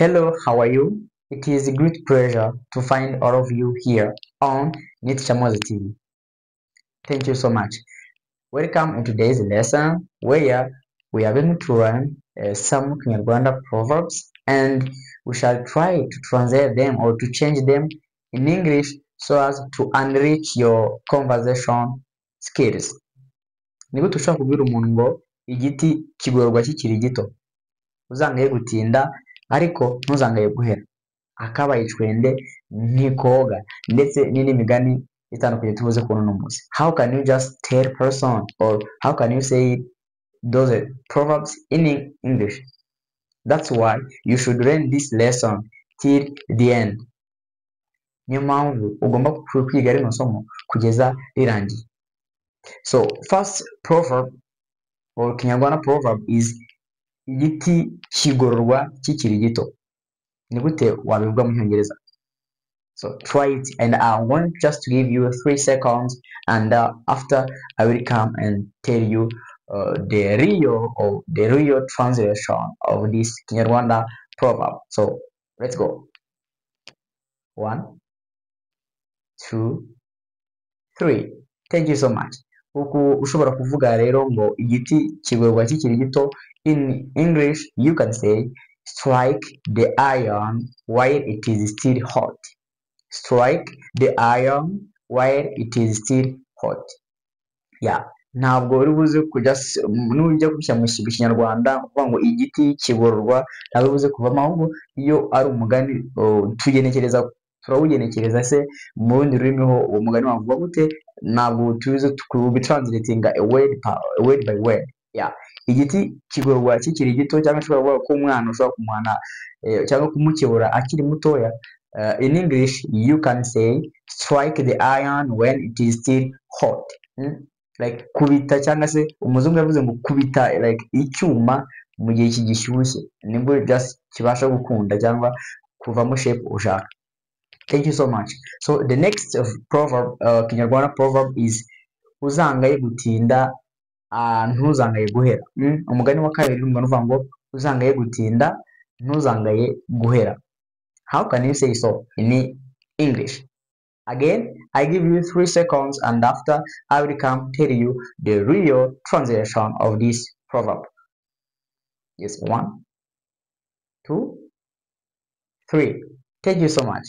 Hello, how are you? It is a great pleasure to find all of you here on Nitchamozi TV. Thank you so much. Welcome in today's lesson, where we are going to learn some Kinyarwanda proverbs, and we shall try to translate them or to change them in English so as to enrich your conversation skills. Ni gute ushobora kubwira umuntu ngo igiti kigororwa kikiri gito? Uzangaye gutinda ariko ntuzangaye guhera. Akabaye icwende ntikoga, ndetse n'indi migani itandukanye tubuze kubona uno munsi. How can you just tell person, or how can you say those proverbs in English? That's why you should learn this lesson till the end. Niyo mpamvu ugomba kwiga rino somo kugeza rirangiye. So first proverb or Kinyarwanda proverb is igiti kigororwa kikiri gito. Ni gute wabivuga mu Cyongereza? So try it, and I want just to give you 3 seconds, and after I will come and tell you the real or the real translation of this Kinyarwanda proverb. So let's go. One, two, three. Thank you so much. Uku ushobora kuvuga rero ngo igiti kigororwa kikiri gito, in English you can say, "Strike the iron while it is still hot." Strike the iron while it is still hot. Yeah, ntabwo uri buze kujya nujya kubishyira mu Kinyarwanda uvuga ngo igiti kigororwa, ntabwo uri buze kuvamo. Ahubwo iyo ari umugani, tugenekereza, turawugenekereza se mu rundi rurimi ho uwo mugani wavuga gute? Ntabwo tuzi kubitranslatinga a word, word by word. Yeah, igiti kigororwa kikiri gito, cyangwa ushobora kuvuga ko umwana ushobora kumuhana cyangwa kumukebura akiri mutoya. In English you can say, "Strike the iron when it is still hot." Like kubita, cyangwa se umuzungu yavuze ngo kubita like icyuma mu gihe kigishyushye, nibwo just kibasha gukunda cyangwa kuvamo shape ushaka. Thank you so much. So the next of proverb, Kinyarwanda proverb, is uzangaye gutinda, ntuzangaye guhera. Umugani wa kabiri ni umugani uvuga ngo uzangaye gutinda ntuzangaye guhera. How can you say so in English? Again, I give you 3 seconds, and after I will come tell you the real translation of this proverb. Yes, one, two, three. Thank you so much.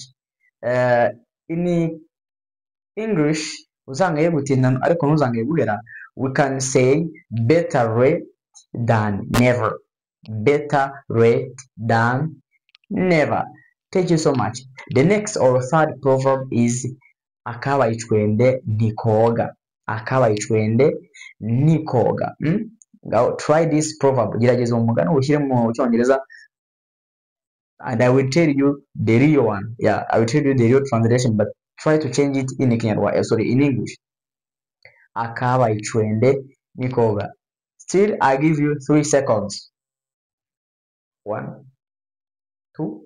In English, uzangaye gutinda ariko ntuzangaye guhera, we can say, "Better late than never." Better late than never. Thank you so much. The next or third proverb is akabaye icwende ntikoga. Akabaye icwende ntikoga. Now try this proverb. Gerageza uwo mugani uwushyire mu Cyongereza, and I will tell you the real one. Yeah, I will tell you the real translation, but try to change it in Kinyarwanda, sorry, in English. Akabaye icwende ntikoga. Still, I give you 3 seconds. One, two,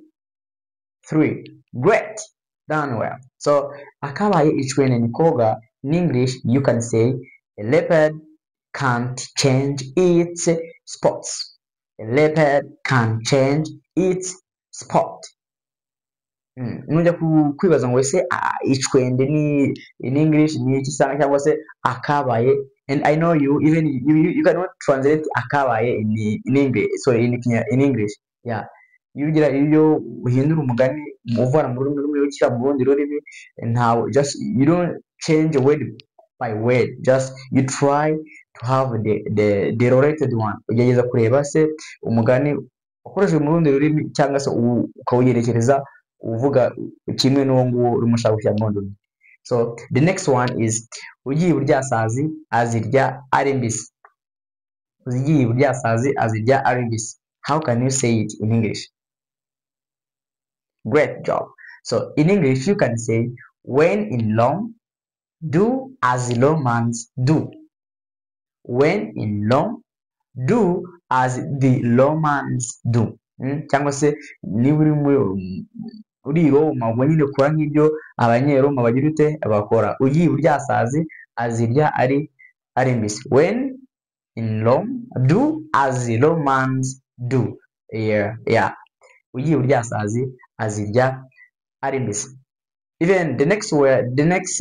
three. Great, done well. So, akabaye icwende ntikoga, in English, you can say, "A leopard can't change its spots." A leopard can change its spot. Nujya kwibaza ngo ese icwende ni in English ni iki cyangwa se akabaye, and I know you even you cannot translate akabaye in English, sorry, in English. Yeah, iyo ugira, iyo uhindura umugani uvana mu rurimi rumwe ushyira mu rundi rurimi, ntawe just you don't change word by word, just you try to have the related one. Ugerageza kureba se umugani wakoreshejwe mu rundi rurimi cyangwa se ukawugerekereza uvuga kimwe n'uwo nguwo urimo ushaka gushyira mu rundi rurimi. So the next one is ugiye iburyasazi azirya ari mbisi. Ugiye iburyasazi azirya ari mbisi. How can you say it in English? Great job. So in English you can say, "When in Rome, do as the Romans do." When in Rome, do as the Romans do. Cyangwa se niba uri muri uri i Roma, ubwo nyine kora nk'ibyo Abanyeroma bagira ute bakora. Ugiye iburyasazi azirya ari mbisi. When in Rome, do as the Romans do. Yeah. Ugiye uryasazi azirya ari mbisi. Even the next word, the next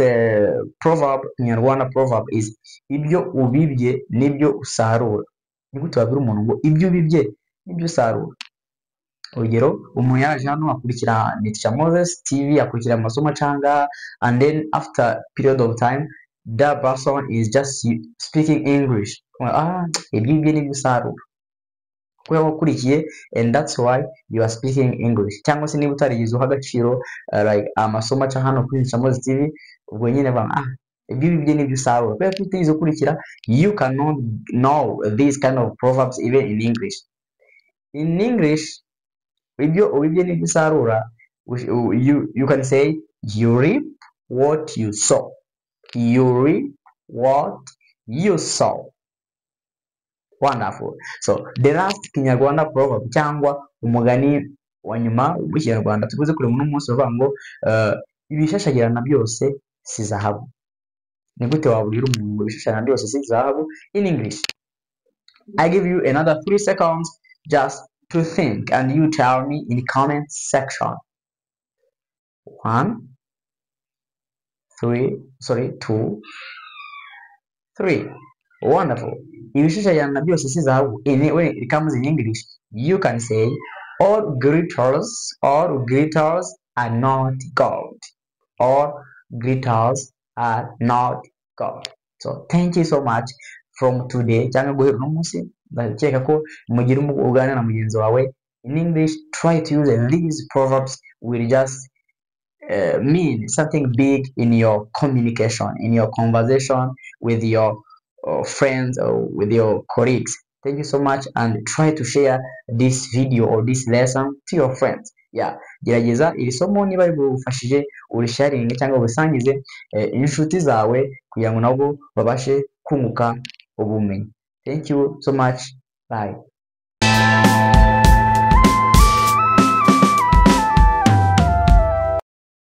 proverb, Kinyarwanda proverb is "Ibyo ubibye nibyo usarura." Ni gute wabwira umuntu ngo ibyo ubibye nibyo usarura? Urugero, umuntu yaje hano akurikira Teacher Moses TV, akurikira amasomo cyangwa, and then after period of time that person is just speaking English. Ah, ibyo ubibye nibyo usarura kuko wakurikiye, and that's why you are speaking English. Cyangwa se niba utarigeze uha agaciro like amasomo aca hano kuri Teacher Moses TV, ubwo nyine bavuga, "Ah, ibyo ubibye nibyo usarura," kubera ko utigeze ukurikira, you cannot know these kind of proverbs even in English. In English, ibyo ubibye nibyo usarura, you can say, "You reap what you sow." You reap what you sow. Wonderful. So the last Kinyarwanda proverb, cyangwa umugani wa nyuma w'Ikinyarwanda tubuze kureba uno munsi, bavuga ngo ibishashagirana byose si zahabu. Ni gute wabwira umuntu ngo ibishashagirana byose si zahabu in English? I give you another 3 seconds just to think and you tell me in the comment section. One, three, sorry, two, three. Wonderful. Ibishashagirana byose si zahabu. When it comes in English, you can say, "All glitters are not gold." All glitters are not gold. So thank you so much from today, cyangwa guhera uno munsi, ndakeka ko mugira uganira na mugenzi wawe in English, try to use these proverbs, will just mean something big in your communication, in your conversation with your friends or with your colleagues. Thank you so much and try to share this video or this lesson to your friends. Yeah, gerageza iri somo niba rigufashije urisharinge cyangwa ubisangize inshuti zawe kugira ngo nabo babashe kunguka ubumenyi. Thank you so much. Bye.